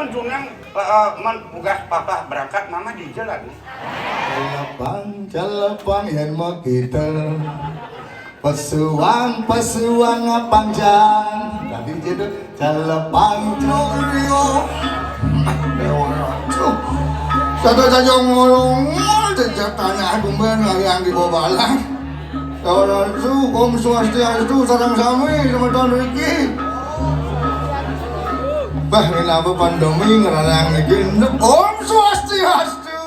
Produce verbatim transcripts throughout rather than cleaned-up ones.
Tunang, eh, eh, man, bugas papa berangkat, mama di jalan. Celepang, celepang, yen mau kita. Pesuang, pesuang, panjang. Tadi jadi celepang, curio. Satu saja ngomong, sejak tanya aku benar yang di Bobalang. Saudaraku, Om Swastiastu, sareng sami, semeton riki. Bah, kenapa pandemi ngerarang niki? Om Swastiastu.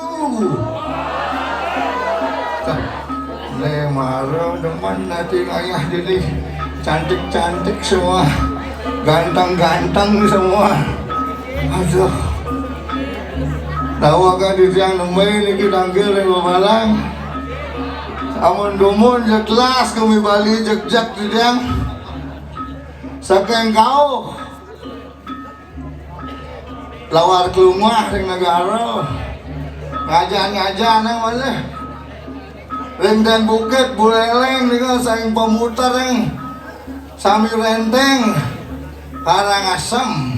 Tah, le mara demen nanti ngayah dini. Cantik-cantik semua. Ganteng-ganteng semua. Aduh. Tahu kan di tiang nembe niki tangkil ring Babalang. Amun dumun jelas kami Bali jegjek di tiang. Saking kauh lawar kelungwah ring negara. Ngajan-ngajan nang malih. Ring dan bukit Buleleng nika saking pemuter ring Sami Renteng, Karangasem,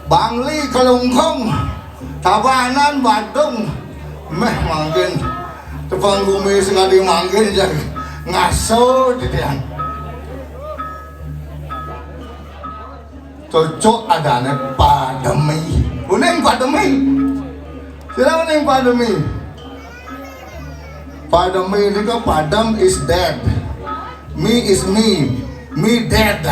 Bangli, Kelungkung, Tabanan, Badung, meh mangkin tepang gumi sekali mangkin jag ngaso titiang. Cocok adane pademi. Uning pademi. Sira uning pademi. Pademi nika padem is dead. Me is me. Me dead.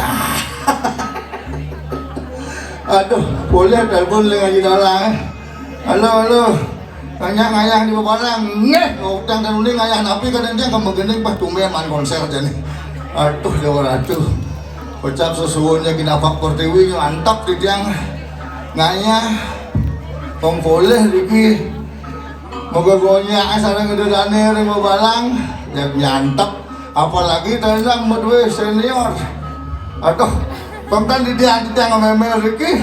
Aduh, boleh telepon dengan Haji Dalang. Halo, halo. Tanya ngayah di Babalang. Nggih, utang dan uning ngayah napi kadang dia kembegening pas tumben man konser jani. Aduh, Jawa Ratu. Ucap sesuwunnya kinapak pertiwi nyantap di tiang ngayah. Wong polih niki. Moga gonya sareng gedane ring Babalang. Ya nyantap. Apalagi tendang medwe senior. Aduh, pemtan di dia di tiang memer niki.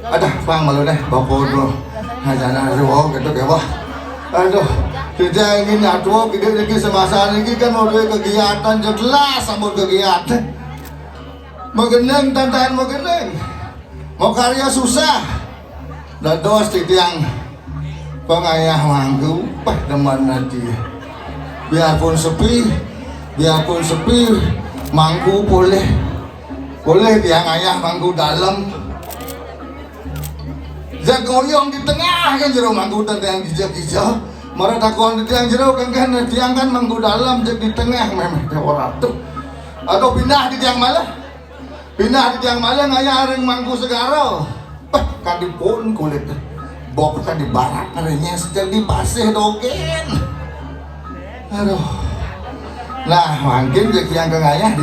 Aduh, pang malu deh, bapak udah. Nah, jangan aduh, gitu ya, wah. Aduh, kita ingin nyatu, kita lagi semasa ini kan mau duit kegiatan jelas, sama kegiatan. Megeneng, tantangan megeneng. Mau karya susah. Dados titiang pengayah mangku, pah demen nanti. Biarpun sepi, biarpun sepi, mangku boleh. Boleh tiang ayah mangku dalam. Jagoyong di tengah kan jero mangkutan yang gijak-gijak. Mara takon di tiang jero kan, kan tiang kan mangku dalam, jeg di tengah memeh ora tuh. Atau pindah di tiang malah. Pindah di tiang malah ngayah ring mangku segara. Peh, kan dipun kulit. Bok kan di barat ngerinya sejak di pasih dogen. Aduh. Nah, mangkin jeg tiang kengayah di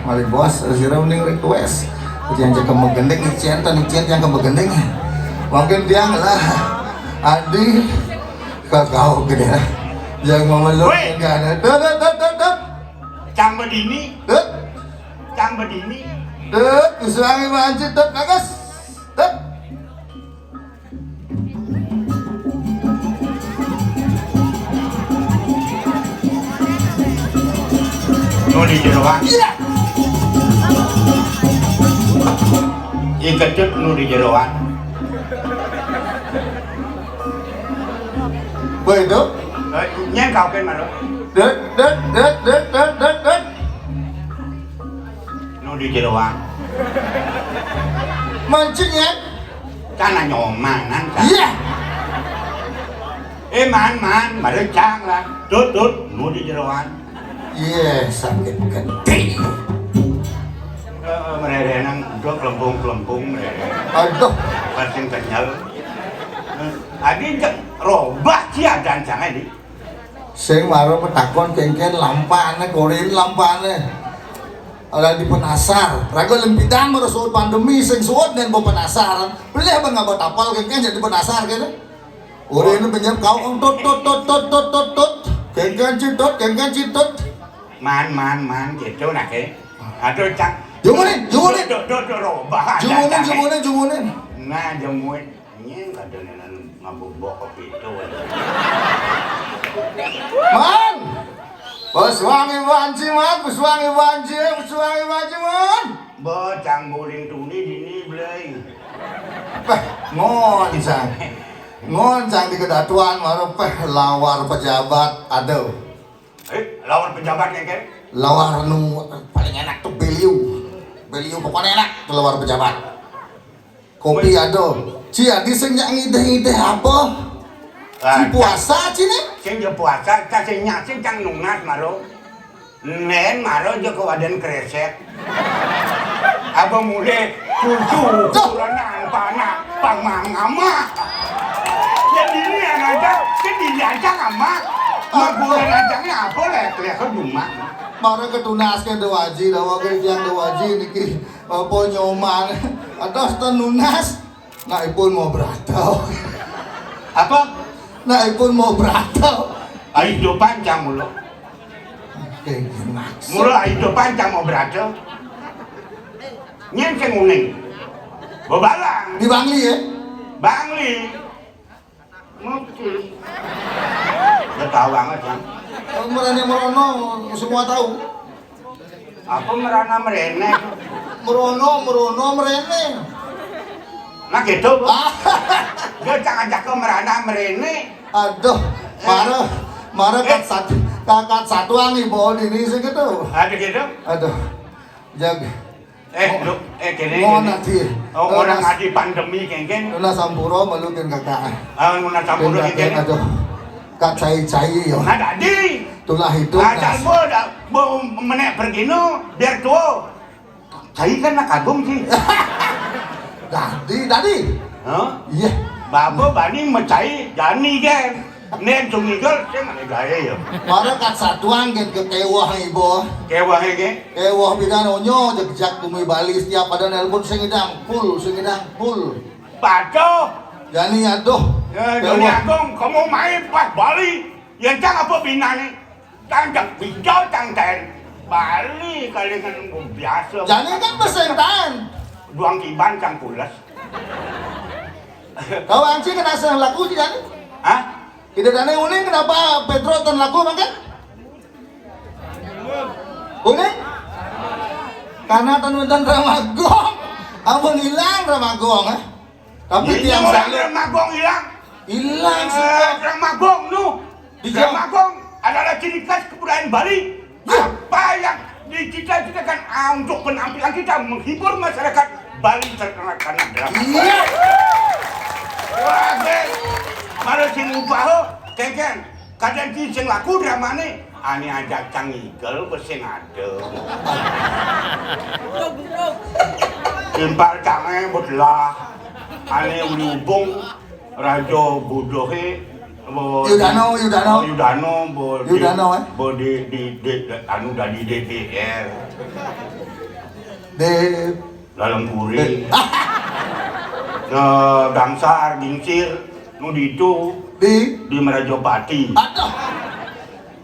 malih bos sira uning request. Tiang jeg kemegending ician tan ician tiang kemegending. Mangkin tiang lah. Adi kakau gede. Yang memeluk. Woi. Enggak ada. Dut, dut, dut, dut, dut. Cang bedini. Dut. Cang bedini. Dut, kusuangi manci dut bagus. Dut. Nu di jeroan. Iya. Ih, kecut nu di jeroan. Boy itu? Eh, nyén kaukin malu. Dut, dut, dut, dut, dut, dut, dut. Nu di jeroan. Mancing ya? Kan nyomanan kan. Iya. Eh, man, man, malu cang lah. Dut, dut, nu di jeroan. Iya, sakit gede. Eh, merere nang dok lempung-lempung merere. Aduh. Pancing kenyal. Eh, adi cek robah cia dan cangai di. Sing maro petakon kengken lampane, korin lampane. Ora dipenasar. Raga lem bidang maro suud pandemi sing suud nen bo penasaran. Pelih ben ngaba tapal kengken jadi penasar kene. Ora ini penyem kau tut tut tut tut tut tut tut. Kengken citut, kengken citut. Man, man, man, gitu nah ke. Aduh cak. Jumunin, jumunin. Dok, dok, dok, robah. Jumunin, jumunin, jumunin. Nah, jemuin. Nyén kadénan ngabobok kopi itu. Man! Pesuangi banci, Man, pesuangi banci, pesuangi banci, Man. Bocang boling tuni dini, Blay. Peh, ngoncang. Ngoncang di kedatuan mara peh lawar pejabat ada. Eh, lawar pejabat yang kayak? Lawar nu paling enak tuh beliau. Beliau pokoknya enak tuh lawar pejabat. Kopi ada. Ci adi sing nyak ngideh-ngideh apa? Ci puasa ci nih? Sing ya puasa, ta sing nyak sing cang nunas maro. Nen maro aja ke wadan kresek. Apa mulai cucu ukuran panak pamang ama. Ya dini aja, ke dini aja ama. Maguran aja apa lek lek ke rumah. Mara ketunas ke doaji, dawa ke tiang doaji niki. Apa nyoman? Atas tenunas. Nak ipun mau berato. Apa? Nak ipun mau berato. Ai do pancang mulo. Kayak gimana sih? Mulo ai do pancang mau berato. Nyen sing uning. Bebalang. Di Bangli ya? Bangli. Mungkin. Udah tahu banget kan? Merane merono semua tahu. Apa merana merene? Merono, merono, merene. Nah gitu, Bu. Dia cang ajak ke merana merene. Aduh, mara, mara kat sat, kakat satuan nih, bawa diri segitu. Ada gitu? Aduh, jag. Eh, lu, eh, kene, mau kene. Nanti. Oh, orang adi pandemi kengkeng. Nuna sampuro malu ken kakak. Ah, nuna sampuro kengkeng. Aduh, kat cai-cai yo. Nah, tadi. Tulah itu. Asal bo dah, bo menek pergino, biar tua. Cai kan nak kagum sih. Tadi, tadi. Hah? Iya. Babo bani mecai jani gen. Nen cungigel sing ada gaya ya. Mara kat satuan gen ke kewah ibu. Kewah ya, gen? Kewah bidan onyo jejak kumi Bali setiap pada nelpon sing idang full, sing idang full. Paco. Jani aduh. Ya, Joni Agung, kamu main pas Bali. Yang cang apa bina nih? Tang jak bijau tang ten. Bali kali kan biasa. Jani kan beseng ten. Duang kiban cang pules. Kau anci kena seng laku sih jani? Hah? Tidak ada uning kenapa Pedro ten laku makan? Uning? Karena ten ten ramagong. Ampun hilang ramagong eh. Tapi tiang salut. Ramagong hilang. Hilang semua. Ramagong nu. Dijawab. Ramagong adalah ciri khas kebudayaan Bali. Apa yang dicita-citakan ah, untuk penampilan kita menghibur masyarakat Bali terkenal karena drama. Iya. Wah, gen. Mara sing upaho, kengkeng. Kadang ki sing laku dramane, ane ajak cang igel wis sing ada. Timpal cange belah. Ane uli ubung. Raja bodohe, bo Yudano, Yudano. Oh, Yudano, bo di, Yudano, eh? Bo di, di, di, di, anu dadi D P R. Di dalam puri. Di nah, gangsar, gingsir, nu ditu. Di? Di Merajopati. Aduh.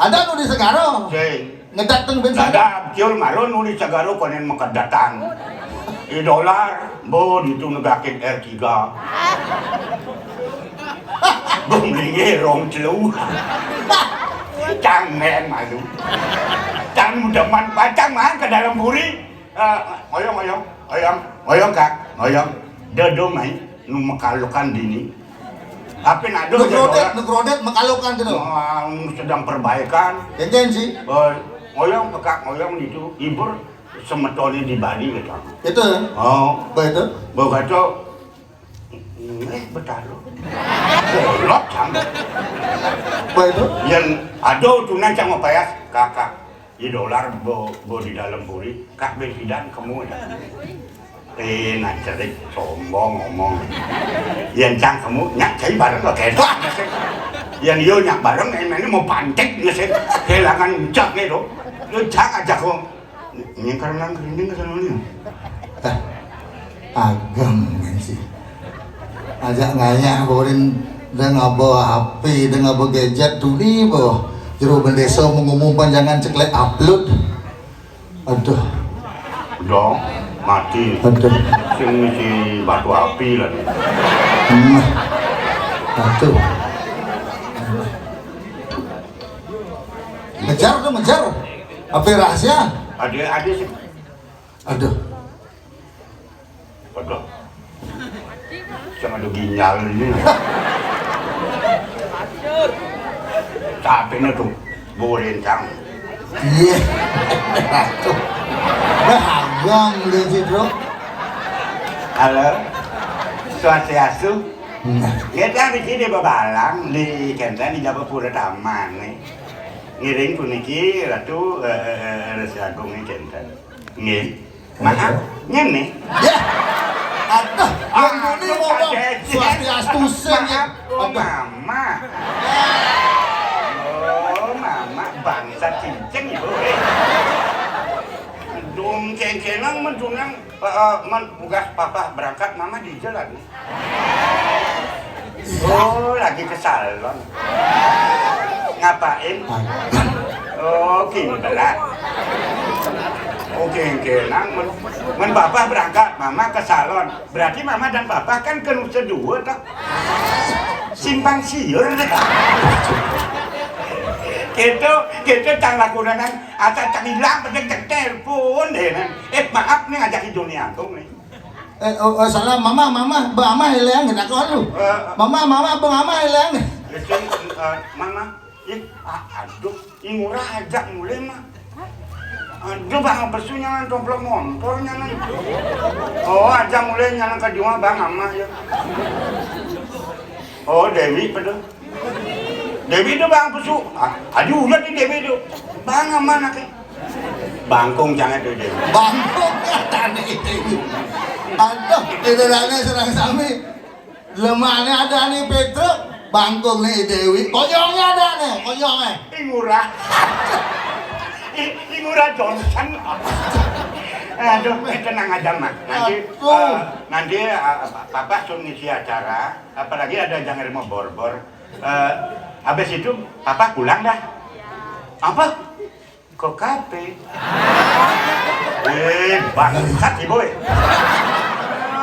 Ada nu di Segaro. Sing. Ngedateng ben sana. Ada Ciul Marun nu di Segaro konen makedatan. Di dolar, bo ditu negakin R tiga. Bo mlinge rong telu. Cang men malu. Cang mudaman pacang man ke dalam puri. Eh, ngoyong, ngoyong, ngoyong, ngoyong, Kak, ngoyong. Dodo mai, nu mekalukan dini. Tapi nado aja dolar. Negrodet, negrodet mekalukan gitu. Sedang perbaikan. Enten sih. Oh, ngoyong pekak ngoyong itu ibur semetone di Bali gitu. Itu ya? Oh. Apa itu? Bo kato, eh, betalo. Bolot sama. Apa itu? Yang ada tunan sama payas kakak. Di dolar bo, bo di dalam puri, kak besidan kamu ya. Eh, nak cerik sombong ngomong. Yang cang kamu nyak cai bareng lo kena. Yang yo nyak bareng, eh, ini mau pantek ngesek. Kehilangan ucap nih lo. Lo cang aja kok. Nyengkar nang kerinding ke sana nih. Agem sih. Ajak ngayah borin deng aba H P, deng aba gadget tuni boh. Jero bendesa mengumumkan jangan ceklek upload. Aduh. Udah mati. Aduh. Sing ngisi batu api lah nih. Hmm. Aduh. Ngejar tuh ngejar. Apa rahasia? Ada ada sih. Aduh. Aduh. Sama do ginjal ini. Capeknya tuh, boleh cang. Iya. Ratu. Bah, agam dia sih, Bro. Halo. Swastiastu. Nah. Ya, kan di sini babalang di kenten di Japura Taman nih. Ngiring puniki Ratu, eh, eh, eh, Resi Agung nih kenten. Nggih. Maaf, ngene. Ya. Aduh, yang dulu ngomong Pak Desi. Swastiastu sing. Maaf, oh, Aduh. Mama. Oh, Mama bangsa cincin, Ibu. Dong kengkenang mendunang, eh, eh, men-, bukas papa berangkat, Mama di jalan. Oh, lagi ke salon. Ngapain? Oh, gini belah. Oh, kengkenang. Men, men papa berangkat, Mama ke salon. Berarti Mama dan Papa kan ke nusa dua, toh? Simpang siur, deh. Gitu, gitu, cang lakunanan, asa cang hilang, penting cang telepon, deh, nan. Eh, maaf, nih, ngajak Joni Agung, nih. Eh, oh, oh, salah, Mama, Mama, Bang Ama, Eleang, kena kau lu. Eh, Mama, Mama, Bang Ama, Eleang. Listen, eh, Mama, ih, ah, aduh, ih, murah aja mulai, mah. Aduh, Bang, besunya nang tomplok montornya nang. Oh, aja mulai nyalang ke jua, Bang, Ama, ya. Oh, Dewi, pada. Dewi itu Bang Pusu. Ah, aduh, udah di Dewi itu. Bang, Ama, nak, eh. Bangkung jangan tuh, Dewi. Bangkung, katanya itu. Aduh, itu dana serang sami. Lemahnya ada nih Petruk, bangkung nih Dewi. Konyolnya ada nih, konyolnya. Ih, ngurah. Ih, ih, ngurah Johnson. Aduh, eh, tenang aja, Mak. Nanti, Aduh. Eh, nanti, eh, Papa sun ngisi acara, apalagi ada Jang Remo Borbor. Eh, habis itu Papa pulang dah. Apa? Ke kafe. Eh, bangsat, Ibu, eh.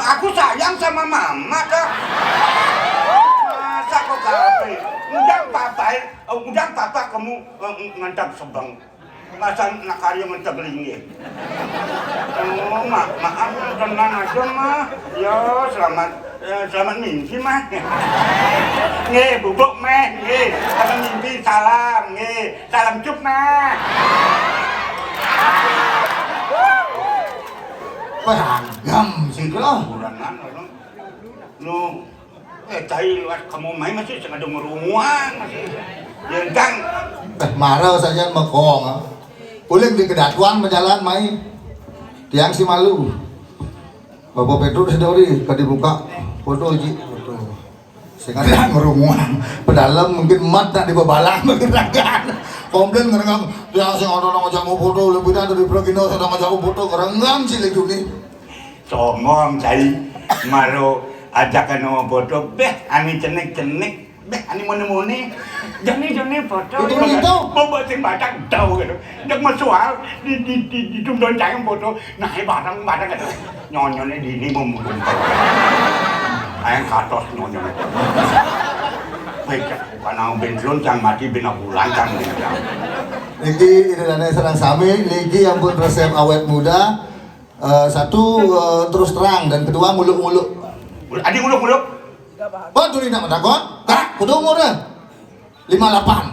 Aku sayang sama Mama, Kak. Masa ke kafe? Undang Papa, eh, undang Papa kamu, eh, ngentap sebang. Masa nak karya ngentap linggih. Oh, ma-, maaf, tenang aja, Ma. Ya, selamat, eh, selamat mimpi, Ma. Nggih, bubuk, Meh, nggih. Selamat mimpi, salam, nggih. Salam cup, Meh. Wah, agam sih, loh. Kurangan, loh. Lu, eh, cai luas kamu main masih sengaja ngerunguan, masih. Ya, Kang. Eh, marah saja mekong, ah. Uling di kedatuan berjalan main. Tiang si malu. Bapak Petruk sedori, kadi buka foto, Ji, foto. Sing ada ngerunguan, pedalem mungkin mat nak dibabalang, mungkin ragan. Komplain ngerenggang, "Ya, sing ada nang ngajak mau foto, lebih dah dari Pragino, sing ada ngajak mau foto, ngerenggang si Lejuni." Sombong, cai. Maro ajak anu foto, beh, ani cenik-cenik, beh, ani muni-muni. Jani, jani foto. Itu, itu. Bobo sing badak, tau gitu. Dek mesual, di, di, di, di dundun cai foto. Nah, bareng, bareng gitu. Nyonyone dini mau mutung. Ayo katos nyonyone. Becak, bukan nang bentlon, cang mati, bina bulan, cang bintang. Niki, ini dana serang sami, niki ampun resep awet muda. Eh, satu, eh, terus terang, dan kedua, muluk-muluk. Adi muluk-muluk? Oh, tuh, nak menakon? Kak, kudu umurnya lima lapan.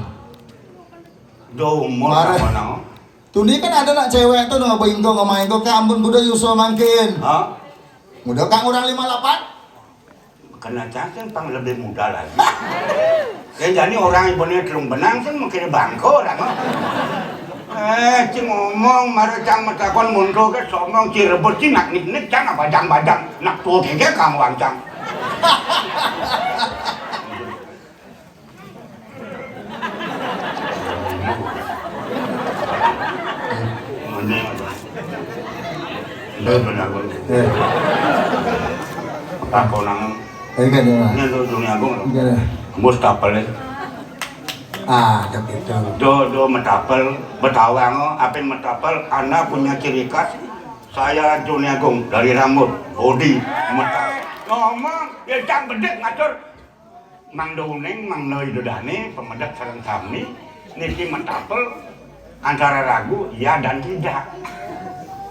Do umur. Marah. Apa nang? Tuni kan ada nak cewek tuh, nang abah ingko, ngomong ingko, "Kak, ampun, Buddha Yuswa mangkin." Hah? Muda, Kak, orang lima lapan? Kena cacing pang lebih muda lagi. Ya, jadi orang ibunya telung benang, kan mungkin bangko orang, mah. Eh, cing ngomong, mara cang metakon mundur ke sombong, ci rebut, ci nak nik-nik, cang nak bajang-bajang, nak tua keke kamu, cang. Ini apa? Ini benar, Bang. Eh. Apa kau nang? Ini kan, ya. Ini tuh dunia agung, loh. Iya. Mustapel, ya. Ah, tapi itu. Do, do metapel, Betawi, oh, apa metapel? Anda punya ciri khas. Saya dunia agung dari rambut, body, metapel. Ngomong, ya, cang bedek ngatur. Mang Doning, Mang Noi Dodane, pemedek sareng sami, niki mentapel antara ragu ya dan tidak.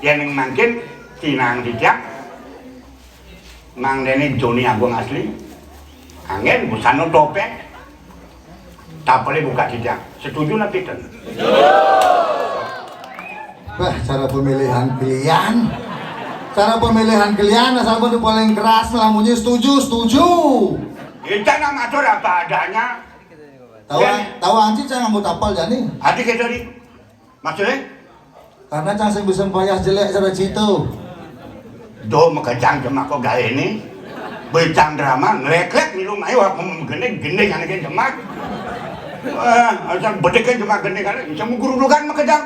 Yen ning mangkin tinang tidak. Mangdene Joni Agung asli. Anggen busana topeng. Tapele buka titiang. Setuju napi ten? Wah, cara pemilihan kalian. Cara pemilihan kalian asal bener paling keras lah, munyi setuju, setuju. Kita nak matur apa adanya. Tahu, tahu anci saya nganggo tapel jani. Adi kita di. Maksudnya? Karena cang sing bisa payah jelek cara citu. Do makejang jemak kok gaene. Becang drama ngleklek milu mayu aku gending-gending anake jemak. Eh, asal bedeke jemak gending kan bisa mugrudukan makejang.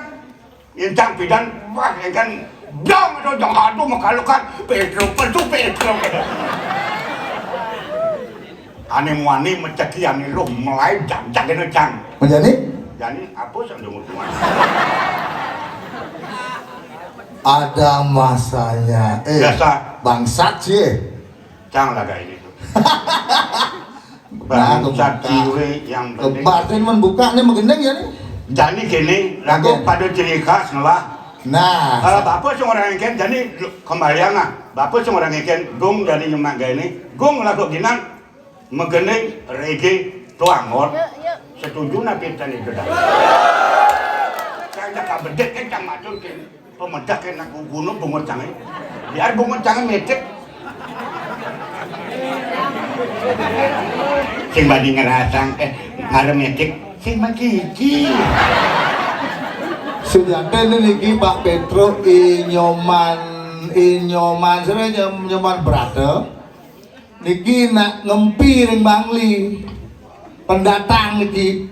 Yen cang pidan wah engken dong do jong aduh makalukan Petro Petro Petro. Ane muani meceki ane luh mulai jam-jam kene cang. Menjadi? Jani apa sing dungut-dungut? Ada masanya. Eh, biasa. Bangsat sih. Cang lah kayak gitu. Nah, bangsat kebuka. Ciwe yang penting. Kebatin men buka nih menggendeng ya nih. Jani kene, lagu pada ciri khas ngelah. Nah, eh, bapak sing orang engken, jani kembalian lah. Bapak sing orang engken, gung jani nyemak gaene, gung lagu ginang. Megening rege tuangon. Yuk, yuk. Setuju napi ten itu dah. Saya dah kabedet kan cang matur ke. Pemedak ke nak guna bungut cange. Biar bungut cange metik. Sing bani ngerasang eh ngarem metik. Sing magigi. Sejatine niki Pak Petro inyoman inyoman sira nyom- nyoman brata. Niki nak ngempi ring Bangli. Pendatang niki.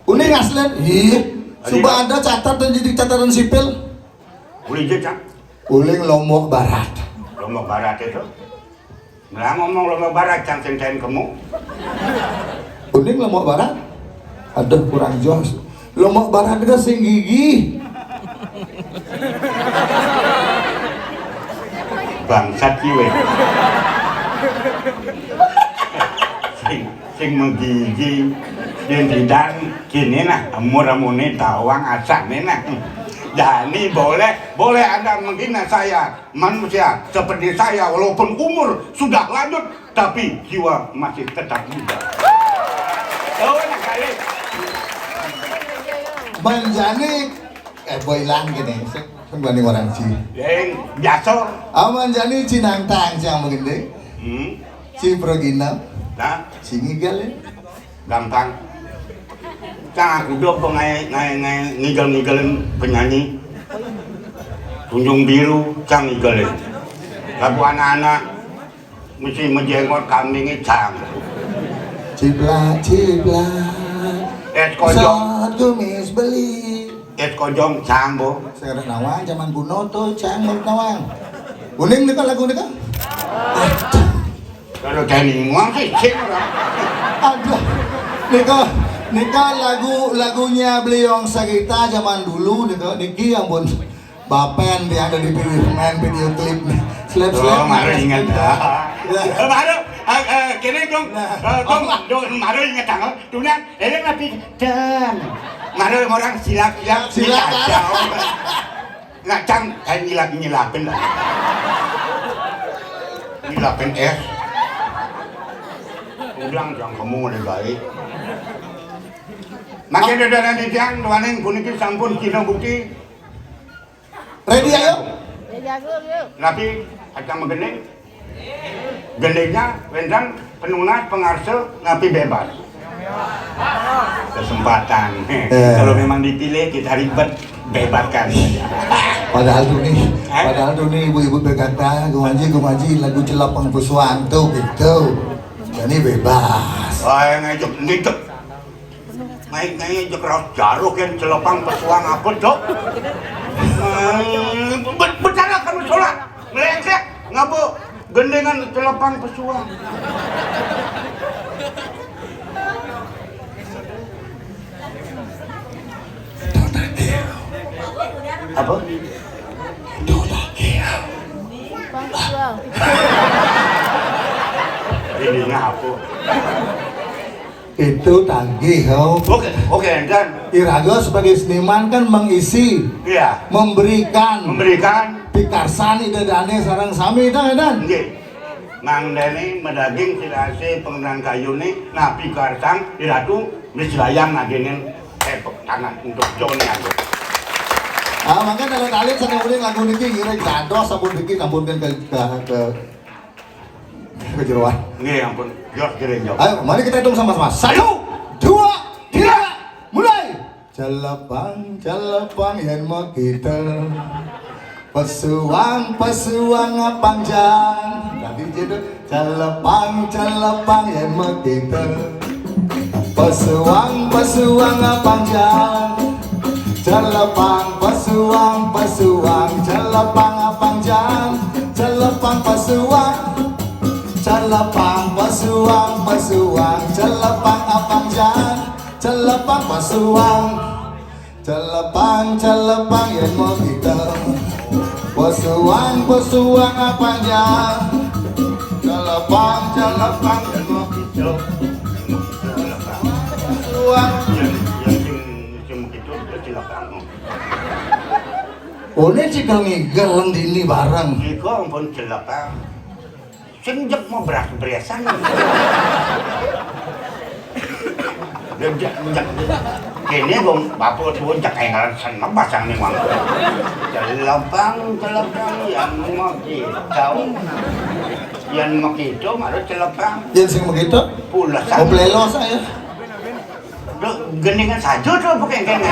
Uning aslen? Ih, suba ada catatan jadi catatan sipil. Uling je, Cak. Uling Lombok Barat. Lombok Barat itu. Nah, ngomong Lombok Barat, Cang, sing tain kemu. Uning Lombok Barat? Aduh, kurang jos. Lombok Barat itu sing gigi. Bangsat ki we. Sing sing megigi. Yen tidak kini nah, umur amune tawang asane nah. Jani boleh, boleh Anda menghina saya, manusia seperti saya, walaupun umur sudah lanjut, tapi jiwa masih tetap muda. Oh, enak kali. Manjani, eh, boy lang gini, sing banding orang ci. Yang biasa. Aman jani cinangtang siang begini. Hmm. Ci progina. Nah. Ci ngigel ya. Gampang. Cang aku do pengai ngai ngai ngigel-ngigelen penyanyi. Tunjung Biru cang ngigelen. Lagu anak-anak mesti mejengot kambingnya cang. Ciplak ciplak. Es kojong. Sot kumis beli. Es kojong cang bo. Sing ada nawang zaman kuno tuh cang menurut nawang. Kuning nih kan lagu nih kan. Aduh. Kalau Dani Muang sih, sing ora. Aduh. Nika, nika lagu lagunya Beliau Sagita zaman dulu nika niki ampun. Bapen dia ada di video main video klip nih. Slap slap. Oh, mari ingat dah. Ya. Eh, mari, eh, eh, kene dong. Nah. Eh, dong, dong, mari ingat tanggal. Tunan, eh, tapi dan. Mari orang silap silap. Silap. Ngacang kayak ngilap-ngilapin lah. Ngilapin es. Udang jang kamu udah baik. Makin ada nanti tiang, tuaning puniki sampun kino bukti. Ready ayo. Ready ayo, yuk. Tapi kacang megening. Gendingnya wénten penunas pengarsa napi bebas. Kesempatan. Kalau memang dipilih kita ribet, bebaskan. Padahal tuh nih, padahal tuh nih ibu-ibu berkata, gumaji gumaji lagu celapang pesuang tuh gitu. Jadi bebas. Oh, yang ngajak ngidek. Naik-naik aja keras jaruh yang celapang pesuang apa, Dok? Eh, be- Bencana kamu sholat, melencek, ngapa gendengan celapang pesuang? Apa? Ini ngapa? Itu tagih, ho. Oke, oke, dan iraga sebagai seniman kan mengisi, iya, memberikan, memberikan pikarsan ida dane sareng sami, dah, dan. Nggih. Mangdene medaging silase pengenan kayune napi karsang Iratu mislayang ngagengin tepuk tangan untuk Joni Agung. Ah, mangke alit-alit sane uling lagu niki ngiring dados sampun niki sampun ke, ke, ke, ke jeroan. Nggih, ampun. Yo, ngiring, yo. Ayo, mari kita hitung sama-sama. Satu, dua, tiga, mulai. Celepang, celepang yen makita. Pesuang, pesuang panjang. Tadi gitu. Celepang, celepang yen makita. Pesuang, pesuang panjang. Celepang, pesuang, pesuang, celepang panjang. Celepang pesuang. Celepang pesuang, pesuang, celepang panjang. Celepang pesuang. Celepang, celepang yen makita. Pesuang, pesuang panjang. Celepang, celepang yen makita. Pesuang. Yen, yen sing, sing makita, ya celepang. One cika ngigel dini bareng. Nika ampun celepang. Sing jek mau beras-berasan. Jek, jek, jek. Kene wong bapak tuwa jek engelan senep pasang ning wong. Celepang, celepang, yang mau kita. Yang mau kita, malah celepang. Yen sing makita? Pulesan. Oh, plelos ae. Duh, gendingan saja to, bukan kene.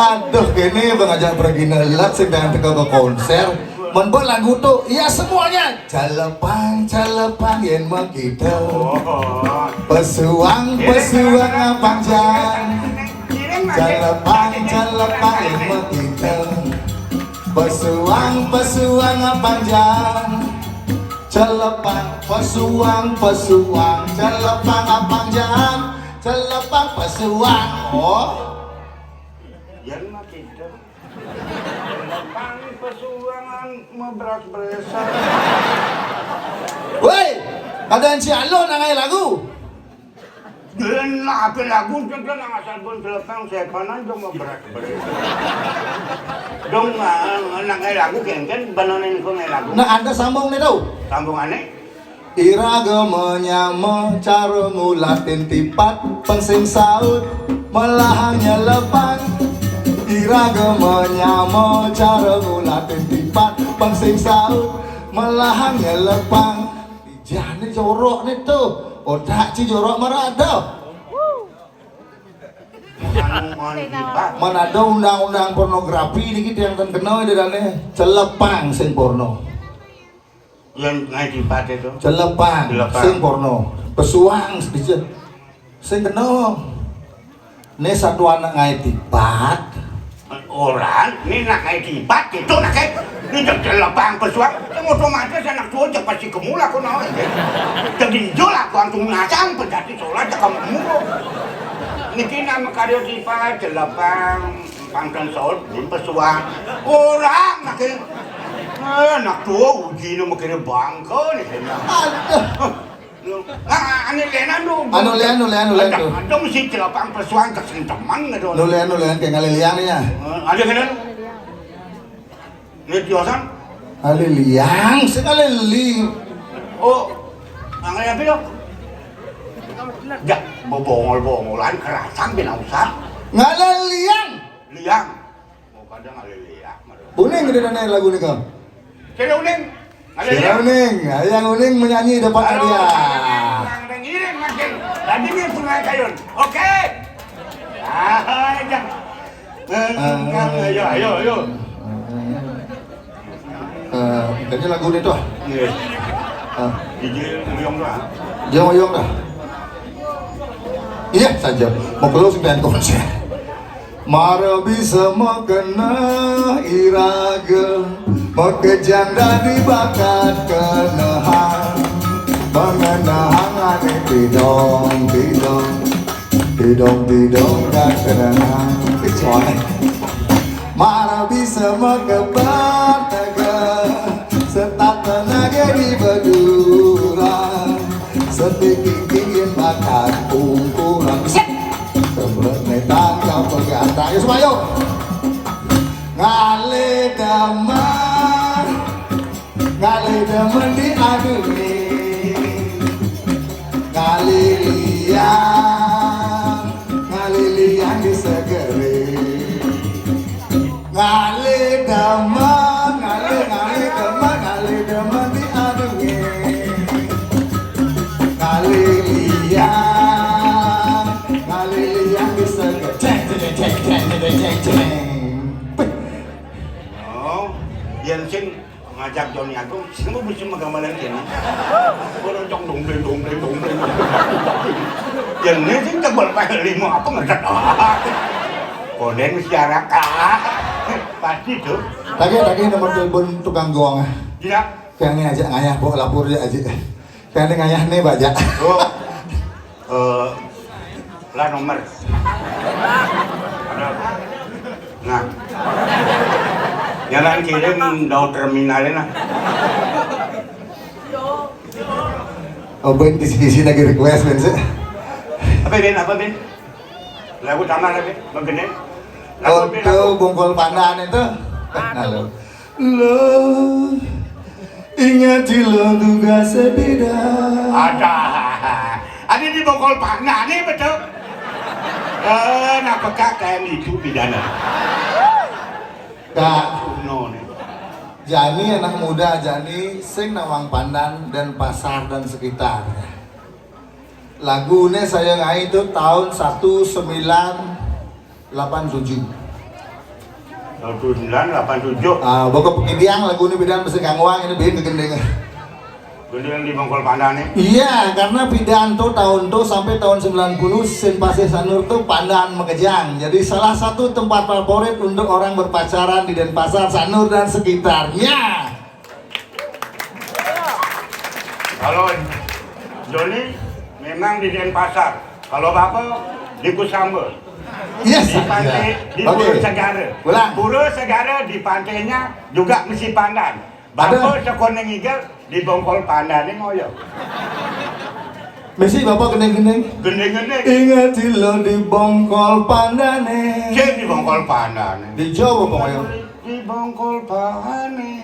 Aduh, kene Bang Ajang pergi nelak sedang teka ke konser. Men buat lagu tuh, ya semuanya. Celepang, celepang, yen makita. Oh. Pesuang, pesuang panjang. Celepang, celepang, yen makita. Pesuang, pesuang panjang. Celepang, pesuang, pesuang. Celepang panjang. Celepang pesuang. Oh. Yen makita. Celepang pesuangan mebras-bresan. Woi, kadang si Alon nangai lagu. Yen apa lagu, kita nang asal pun celepang, sepanan dong mebras-bresan. Dong, eh, nangai lagu kengken, bananin ko ngai lagu. Nah, Anda sambung nih tuh. Sambungannya? Iraga menyama cara ngulatin tipat, pang sing saut melahang nyelepang. Iraga menyama cara ngulatin tipat, pang sing saut melahang nyelepang. Jane jorok nih tuh, otak ci jorok marada. Anu, mon, tipat. Mana ada undang-undang pornografi niki yang terkenal di dane celepang sing porno. Yang ngai tipat itu. Celepang, celepang. Sing porno. Pesuang sedikit. Sing kena. Ini satu anak ngai tipat. Orang, ini nak ngai tipat, itu nak ngai. Ini jek celepang pesuang. Yang otomatis anak tua jek pasti kemula kau nawa. Jadi ijo lah, aku langsung ngasang, penjati sholat, jek kamu kemula. Niki nama karya tipat, celepang. Pangkan saut, pun pesuang. Orang, nak ngai. Eh, anak tua, uji ini mikirnya bangka nih, kayaknya. Aduh. Nah, anu lian, anu. Anu lian, anu lian, anu lian tuh. Ada mesti celepang pesuang ke sing teman gitu. Anu lian, anu lian, kayak ngalih lian ya. Eh, ada kan? Ini tiosan? Ngalih lian, sing ngalih li. Oh, ngalih apa ya? Ya, bobongol-bongolan kerasan bina usah. Ngalih lian. Lian. Oh, kadang ngalih lian. Uning gede nanya lagu nih kau. Kira uning. Sira uning, yang uning menyanyi dapat hadiah. Ada ngiring makin. Tadi dia sungai kayun. Oke. Ah, ya. Ayo, ayo, ayo. Eh, jadi lagu ini tuh. Iya. Ah. Ije uyong lah. Dia uyong lah. Iya saja. Mau keluar sing pengen konser. Mara bisa makena iraga, makejang dadi bakat kenehang. Mengenehang ane tidong, tidong, tidong, tidong, kakenehang. Kecuali. Mara bisa makebat tega, setat tenage di bedura. Setiki tinggi bakat ungkuran. Set! Tembok netan kau pegantai. Ayo, semua, ayo. Ngale damar. Ngalih demen diadungi, ngalih liang, ngalih liang disegeri. Ngalih demen, ngalih, ngalih demen, ngalih demen diadungi. Ngalih liang, ngalih liang disegeri. Ceng, ceng, ceng, ceng, ceng, ceng, ceng. Oh, yen sing ngajak Joni Agung, sing mesti menggambaran kene. Orang cong dong bleng, dong bleng, dong bleng, dong bleng. Yen ne sing tebel pae lima apa ngedet. Konden masyarakat. Pasti tuh. Tagih, tagih nomor telepon tukang gong. Tidak. Yang ini aja ngayah, bawa lapor ya aja. Yang ini ngayah nih, Baja. Oh. Eh, lah nomor. Nah. Jalan kirim dau terminalnya nah. Oh, Ben, kisi-kisi lagi request, Ben, sih. Apa, Ben? Apa, Ben? Lagu taman apa? Begini. Lagu, oh, Ben, tuh lagu. Bongkol pandan itu. Nah, lo. Lo, ingat lo juga sepeda. Ada. Ada di bongkol pandan nih, betul. Eh, nah, peka kayak itu pidana. Kak. No, nih. Jani anak muda, Jani sing nawang Pandan dan pasar dan sekitar. Lagu ini saya ngai itu tahun satu sembilan lapan tujuh. Satu sembilan lapan tujuh. Ah, boko pekidiang lagu ini bidan mesti kangwang ini bikin kegending. Gending di Bongkol Pandan nih. Iya, karena pidan tuh tahun tuh sampai tahun sembilan puluh, sin pasih Sanur tuh pandan makejang. Jadi salah satu tempat favorit untuk orang berpacaran di Denpasar, Sanur dan sekitarnya. Kalau Joni memang di Denpasar. Kalau Bapak di Kusamba. Yes. Di pantai, iya, di Pura Segara. Ulang. Pura Segara di pantainya juga mesti pandan. Ada. Bapak sekolah ngigel di Bongkol Pandan ini ngoyo. Mesti Bapak gending-gending. Gending-gending. Ingat lo di Bongkol Pandan nih. Cek di Bongkol Pandan nih. Di Jawa pokoknya. Di Bongkol Pandan nih.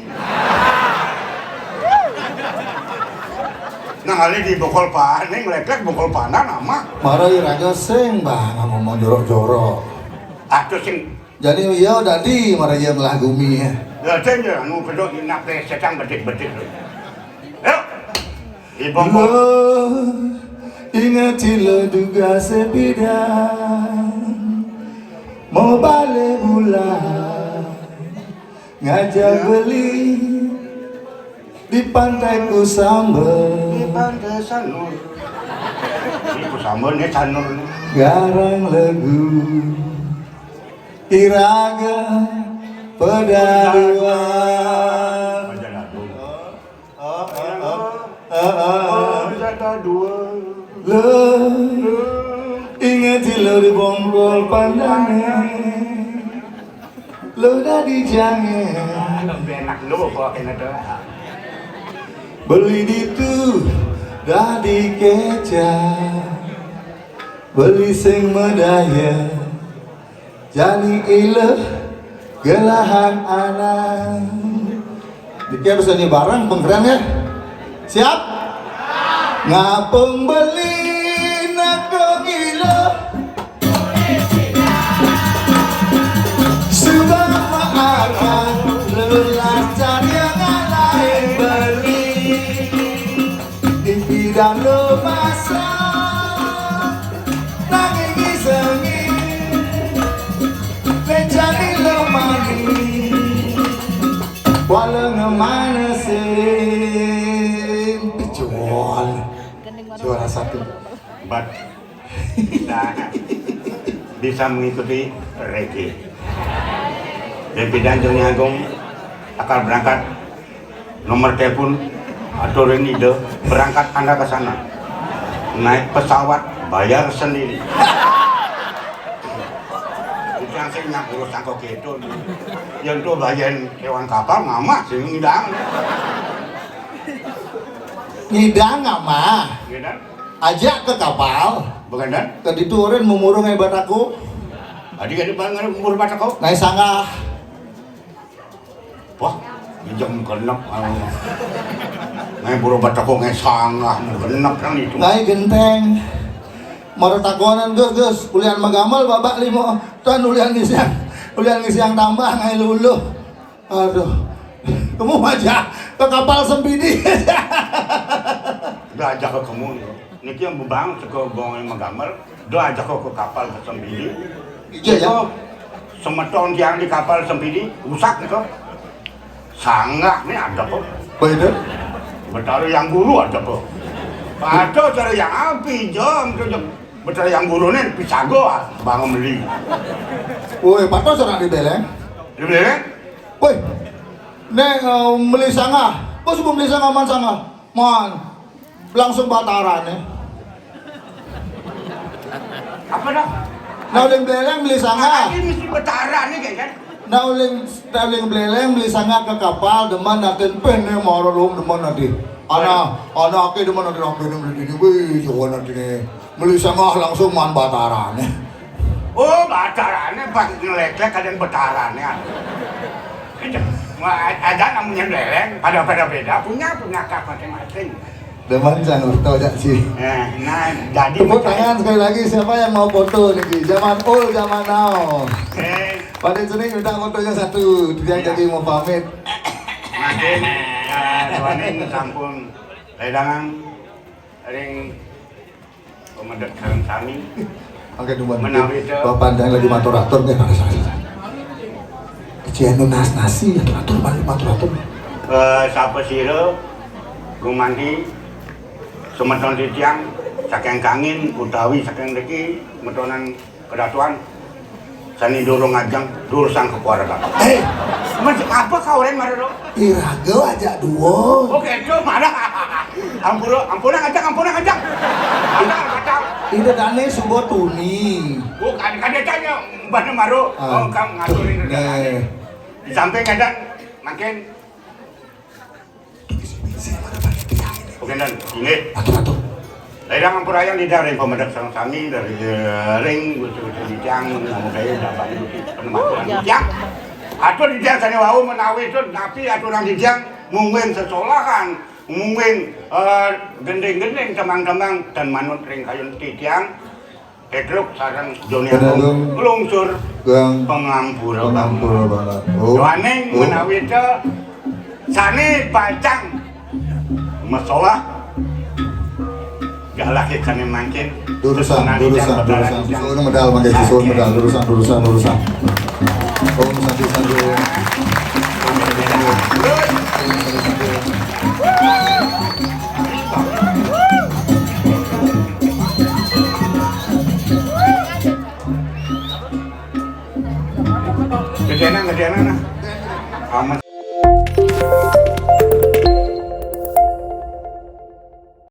Nah, kali di Bongkol Pandan nih, ngeleklek Bongkol Pandan nama. Mara iraga sing, Bang, ngomong jorok-jorok. Atuh sing. Jadi iya dadi mara iya ngelah gumi ya. Ya, sing ya, anu, kedok inak deh, sedang bedik-bedik. Yuk. Di Bongkol. Lo, ingat lo juga sepeda. Mau balik bulan. Ngajak beli di pantai Kusamba. Di pantai Sanur. Di Kusamba nih Sanur nih. Garang lagu. Iraga pada dua. Pada dua. Oh, oh, oh. Oh, jaga dua. Lo, inget lo di Bongkol Pandan nih. Lo dadi jange. Enak lo bawa kena doa. Beli ditu dadi kecap. Beli sing medaya. Jani ileh gelahan anak. Dikira bisa nyebarang, pengkeren ya. Siap? Ngapung beli nakong ileh. Sebab maarah lelah cari yang lain beli. Di pidan lo masak. Nanging isengi lejani lo mani. Wala ngemanesin picuan. Juara satu. Bat. Bisa, bisa mengikuti reggae. Dan pidan Joni Agung akan berangkat. Nomor telepon atau Renida, berangkat Anda ke sana. Naik pesawat, bayar sendiri. Yang saya nggak urus tangkok itu. Yang tuh bagian hewan kapal, mama sih ngidang. Ngidang mama. Ngidang? Ajak ke kapal. Bukan dan? Ke ditu orang memurung hebat aku. Tadi kan di mana memurung hebat aku? Naik sanggah. Wah, Jam genep, anu. Ngai buru bateko ngai sanggah, genep nang itu. Ngai genteng. Mara takonan, Gus, Gus, ulian magamel babak lima. Tan ulian ngisiang, ulian ngisiang tambah ngai luluh. Aduh. Kemu aja ke kapal Sempidi. Udah ajak ke kemu. Niki yang bebang seko gong yang magamel. Udah ajak ke kapal ke Sempidi. Iya, ya. Itu semeton tiang di kapal Sempidi rusak itu. Sanggah nih ada kok. Apa itu? Betara yang guru ada kok. Ada cara yang api jam tu jam. Betara yang guru nih pisago bangun beli. Woi, patah cara di beleng. Di beleng? Woi, nek eh, beli sanggah. Bos belum beli sanggah man sanggah. Man, langsung bataran ya. Apa dah? Nah, uling beleng beli sanggah. Ini mesti bataran nih kayak kan? Nah, uling, nah, uling beleng beli sanggah ke kapal, demen nanti pen nih, mara lung demen nanti. Ana, ana ake demen nanti, ake demen ini, wih, jawa nanti nih. Beli sanggah langsung man bataran nih. Oh, batarannya pas ngeleklek ada yang batarannya. Itu, wah, ada namanya beleng, pada-pada beda, punya, punya hak masing-masing. Demen sang Uto aja sih. Nah, nah, jadi tepuk tangan sekali lagi, siapa yang mau foto nih? Zaman old, zaman now. Eh. Pada sini minta fotonya satu, dia iya. Jadi mau pamit. Makin ya, tuaning sampun ledangan ring pemedek sareng sami. Oke, duman. Menawi itu. Bapak panjang lagi matur-atur nih, Pak. Kecian nunas nasi, atur-atur, balik matur-atur. Eh, sapa sira gumanti semeton titiang saking kangin utawi saking riki metonan kedatuan sani durung ajeng durusang keluarga. Eh, mas apa kau ren marelo? Iraga aja dua. Oke, itu mana? Ampura, ampura ngajak, ampura ngajak. Ngajak, ngajak. Ida dane subo tuni. Bukan, kan dia tanya, mana maru? Ah. Oh, kamu ngaturin. Di samping kadang makin. Oke, dan ini. Atur-atur. Ledang ampurayang di daring pemedek sareng sami dari eh, ring gusti-gusti dijang namu daya dapat gusti penempatan dijang. Atur dijang sane wau menawi itu napi aturan dijang mungguing sesolahan, mungguing eh, gending-gending temang-temang dan manut ring kayun titiang. Petruk sareng Joni Agung nglungsur pengampura banget. Duaning menawi te sane pacang masolah galake sane mangkin. Durusan, durusan, durusan. Susun medal mangke susun medal durusan, durusan, durusan. Om santi santi. Gedenan, gedenan nah. Aman.